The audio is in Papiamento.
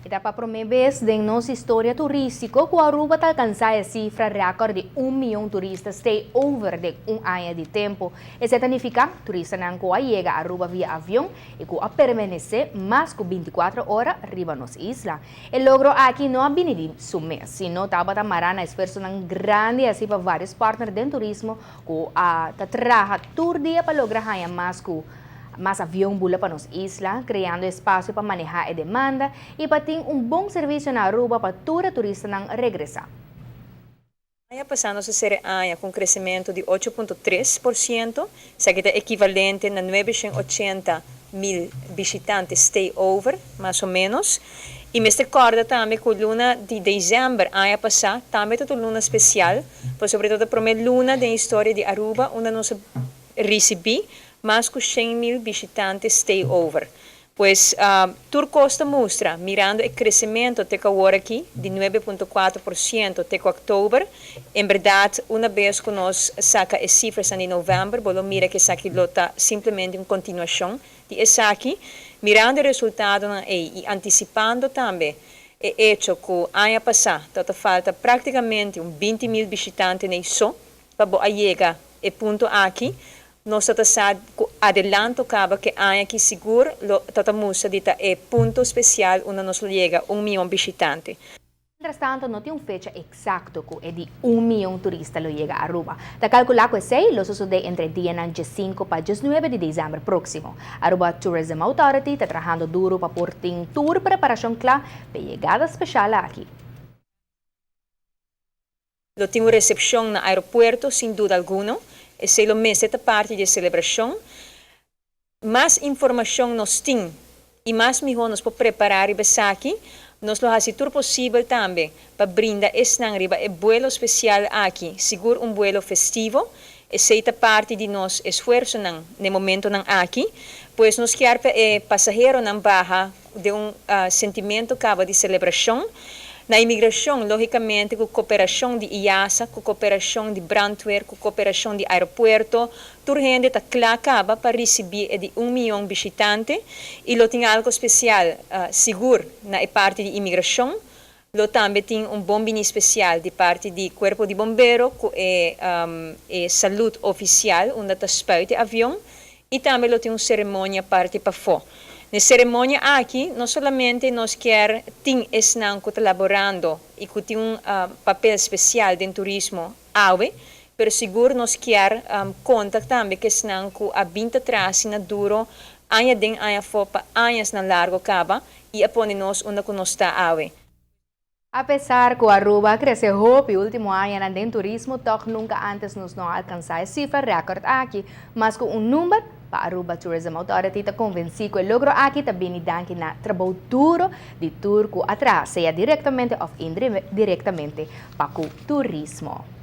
E ta pa prome bes den nos historia turistico cu Aruba ta alcansa e cifra record di 1 miyon turista stay over den un aña di tempo. Esey ta nifica turistanan cu a yega Aruba via avion y cu a permanece mas cu 24 ora riba nos isla. E logro aki no a bini di su mes, sino tabata mara na esfuersonan grandi haci pa varios partner den turismo cu a ta traha tur dia pa logra haya mas cu mas avion bula pa nos isla, creando espacio pa maneha e demanda y pa tin un bon servicio na Aruba pa tur turistanan regresa. Aña pasa nos a sera aña cu un crecemento di 8.3%, esaki ta ekivalente na 980 mil bishitante stay over, mas o menos. Y mester corda tambe cu luna di december, aña pasa, tambe ta un luna special, pa sobre todo e prome luna di historia di Aruba, unda nos a ricibi mas cu 100 mil bishitante stay over. Pues tur cos ta mustra, mirando e crecemento te awor aki, di 9.4% te october, en berdad, un biaha cu nos saca e cifranan di november, bo mira cu esaki ta simplemente un continuacion di esaki, mirando e resultado y anticipando tambe e hecho cu aña pasa, ta falta practicamente un 20 mil bishitante so, pa yega e punto aki, nos ta adelanto caba cu aña aki sigur lo ta mustra di e punto special unda nos yega 1 miyon bishitante. Mientras tanto, no tin un fecha exacto cu e di 1 miyon turista lo yega Aruba. Ta calcula cu esey lo sucede entre dia 5 pa 19 di december proximo. Aruba Tourism Authority ta trahando duro pa por tin tur preparacion cla pa e yegada special aki. Lo tin un recepcion na aeropuerto, sin duda alguna. Esey lo mester ta parti di celebracion. Mas informacion nos tin y mas miho nos por prepara riba esaki, nos lo haci tur posibel tambe pa brinda esnan riba e vuelo special aki, sigur un vuelo festivo. Esey ta parti di nos esfuersonan na e momentonan aki, pues nos kier pa e pasaheronan baha den un sentimento caba di celebracion. Na imigracion, logicamente, cu cooperacion di IASA, cu cooperacion di brandweer, cu cooperacion di aeropuerto, tur hende ta cla caba pa ricibi e di 1 miyon bishitante y lo tin algo special sigur na parti di imigracion. Lo tambe tin un bonbini special di parti di Cuerpo di Bombero, cu e salud oficial, unda ta spuit avion, y tambe lo tin un ceremonia parti pafo. Na e ceremonia aki, no solamente nos kier tin esnan cu ta laborando y cu tin un papel special den turismo awe, pero sigur nos kier conta tambe cu esnan cu a bin ta traha na duro, aña den aña afo pa añanan largo caba y a pone nos unda cu nos ta awe. Apesar cu Aruba a crece hopi ultimo aña den turismo, toch nunca antes nos no a alcansa e cifra record aki, mas cu un number, pa Aruba Tourism Authority ta convenci cu e logro aki ta bini danki na trabou duro di tur cu a traha, sea directamente of indirectamente pa turismo.